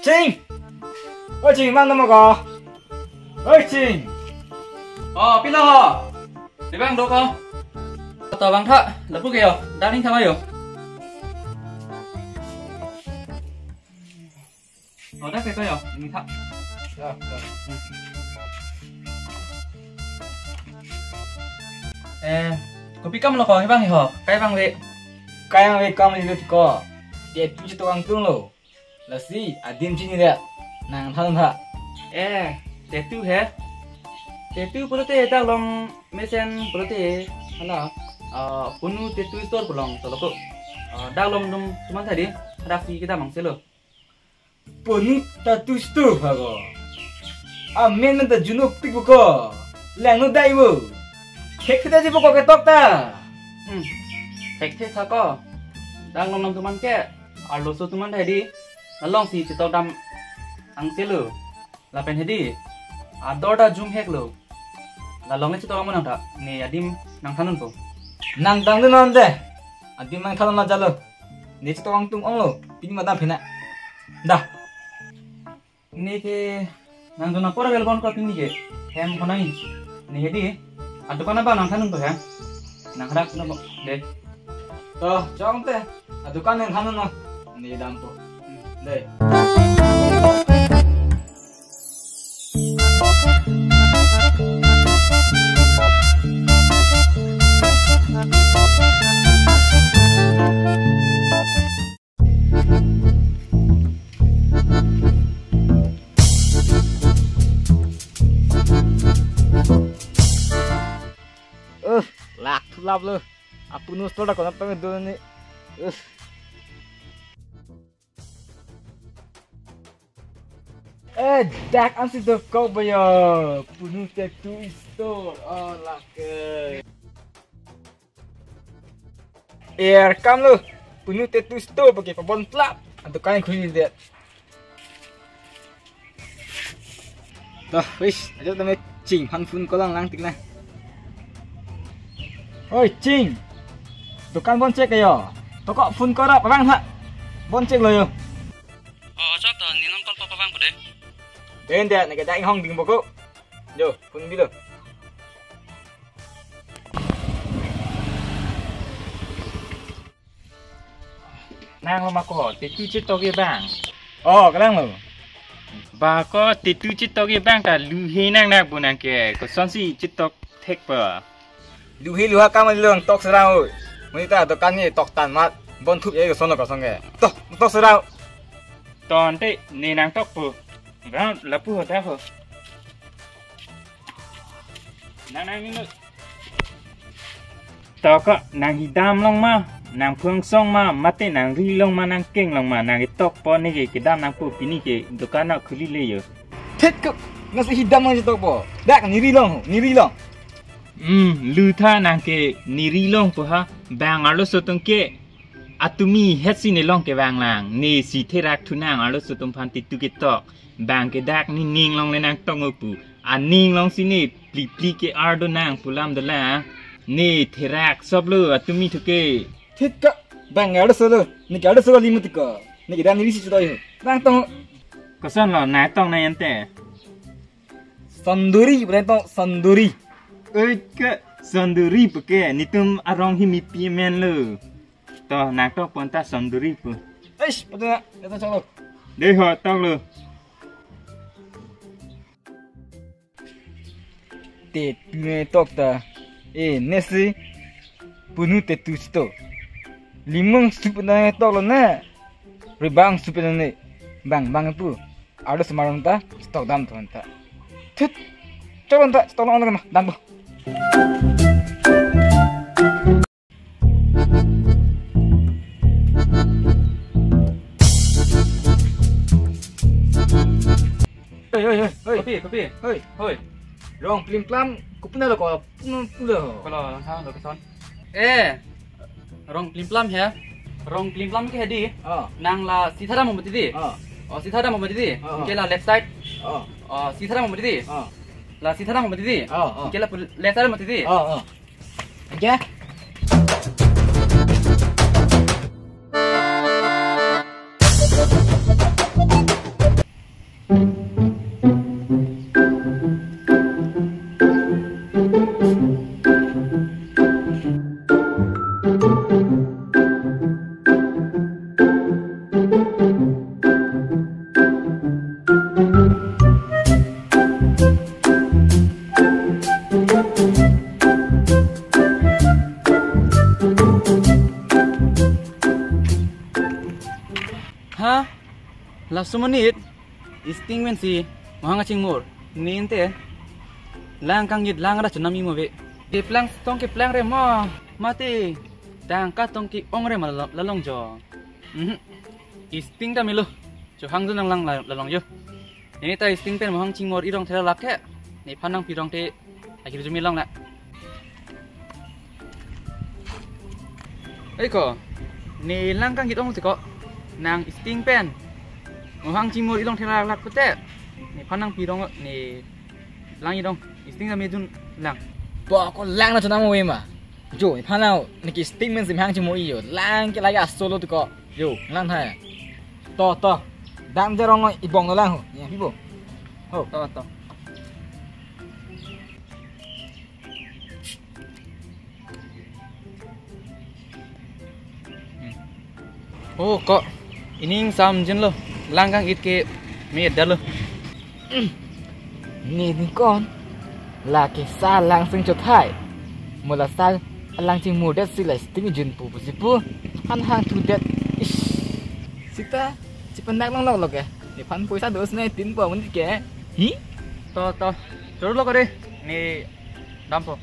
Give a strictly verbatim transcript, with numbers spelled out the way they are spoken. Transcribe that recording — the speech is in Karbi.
Ching! Oi, Ching, vang nang mo ko? Oi, Ching! Oh, pilo ho? Di vang do ko? To vangtha, lapu ke yo, dak ningtha yo. Oh, dak ke ko yo, ningtha. Ya, ya. Eh, kopi kam lo ko, hibang ho, kai vangve. Kai vangve kam lo ko. Dia tu chetok angtung lo. Lasi adim chini dia. Nangthan tha. Eh, tattoo he. Tattoo pulote dak along mesen pulote hala, ah, Punu Tattoo Store pu along tolo ko. Ah, dak along dum tuman tadi. Hadak si kedam angse lo. Punu Tattoo Store ha ko. Amen men ta junopik ko. Langno dai bo. Thekthe ji bo ko ketok ta. Hmm. Thekthe tha ko. Dak along dum tuman ke. Arloso tuman hedi, nalong si chetok dam angse lo. Lapen hedi, ador ta jumhek lo. Lalong le chetok amonang ta, ne adim nangthan un po. Nangthan dun non de. Adim nangthan un jalo. Ne chetok angtung ong lo, pini madam phena. Dah. Ne ke nang dona por vel bon ko pini ke. Hem khonai. Ne hedi. Adukan abang nangthan un po he. Nang hadak na bo. De. To, chong te. Adukan nangthan un no. Ne dam po. De. Eh, lak thulap lo. Apunu store ta konat pang do ni. Eh. Eh, dak ansi dokok ba yo. Punu Tattoo Store. Oh, lak ke. Er kam lo, Punu Tattoo Store pake pabon plap. Adukan khuli det. Toh, wis, ajak tame Ching aphan phone ko lang lang tik na. Oi, Ching. Dukan bon chek yo. Toko phone ko ra pabang tha. Bon chek lo yo. Oh, chok to, ne non call pa pabang po de. Den de, ne ke dai hong ding boko. Yo, phone bilo. Nang lo ma ko, tattoo chetok ke bang. Oh, kalang lo. Ba ko, tattoo chetok ke bang ta luhe nang nak bu nang ke, kosonsi chetok thek pa. Luhe luha kam lo tok serang oi. Muni ta dukan ni tok tan mat, bon thup ye koson lo kosong ke. Toh, tok serang. Ton te, ne nangtok po. Bang, lapu ho ta ho. Nang nang ni lo. Toko, nang hidam long ma, nang phongsong ma, mate nang ri long ma, nang keng long ma, nang ketok po ne ke kedam nang po pini ke dukan na khuli le yo. Thet ko, nasi hidam nang chetok po. Dak ne ri long, ne ri long. Hmm, lu tha nang ke ne ri long po ha, bang arloso atum ke. Atumi hetsi ne long kevang lang, ne si therak thu nang arloso atum aphan tattoo ketok. Bang ke dak ne ning long le nangtok ngo pu. Aning long si ne pli pli ke ardo nang pu alam dolang. Ne therak sop lo atumi thu ke. Thet ka, bang arloso lo, ne ke arloso lo limu tiko. Ne ke dan ne ri si chetok yo. Nangtok. Koson lo, nangtok nang ante. Sanduri, pu nangtok sanduri. Oi ke sanduri pu ke, netum arong himi pi amen lo. To, nangtok pon ta sanduri pu. Eish, pada, pada chalo. De ho, tok lo. Te, tu ne tok ta. Eh, nesi. Punu Tattoo Store. Limung sup na tok lo na. Ribang sup na ne. Bang, bang pu. Arloso amarong ta, chetok dam thon ta. Thut. Chetok dam ta, chetok long ma, dam bo. Hoi, hoi, hoi, hoi. Kopi, kopi. Hoi. Hoi. Rong plim plam, kopi na lo ko, pun pulo. Ko lo, ha, lo ke son. Eh, rong plim plam he. Rong plim plam ke hedi. Oh. Nang la sitha dam mati di. Oh. Oh, sitha dam mati di. Oh. Ke la left side. Oh. Oh, sitha dam mati di. Oh. La sitha dam mati di. Oh, oh. Ke la pu-, left side mati di. Oh, oh. Oke. Laso amonit, sting pensi mohang kachingmur. Ne ante lang kangit lang ra chonam-i mo ave. Keplang tong keplang re mo. Mati tangka tong ke-ong re ma la, la long jo. Mhm. Sting ta melo. Chohang jo nang lang la, la long jo. Ne ta sting pen mohang chingmur-i rong thela lake. Nephan nangpi rong te akiri jumi long la. Oi ko, ne lang kangit ong si ko, nang sting pen mohang chingmur-i rong thela lak pute, nephan nangpi rong, ne lang-i rong, sting kami jun lang. Po ko lang na chonam ave ma. Jo, nephan nang, ne ke sting pensi mohang chingmur-i jo. Lang ke lagi asolo tu ko. Jo, lang thai. To, to. Dam je rong ibong no lang ho. Ya, pipo. Ho. To, to. Oh, ko. Ining sam jin lo. Lang kangit ke me da lo. Ni ni kon. Lake sa lang sing chothai. Mo la sa lang chingmur det si la sting jun pu pusi pu. Han hang thu det. Ish. Sita, si panak long lok lok ke. Nephan poisa dos na tin po amonit ke. Hi? To, to. Choro lo ko re. Ne dampo.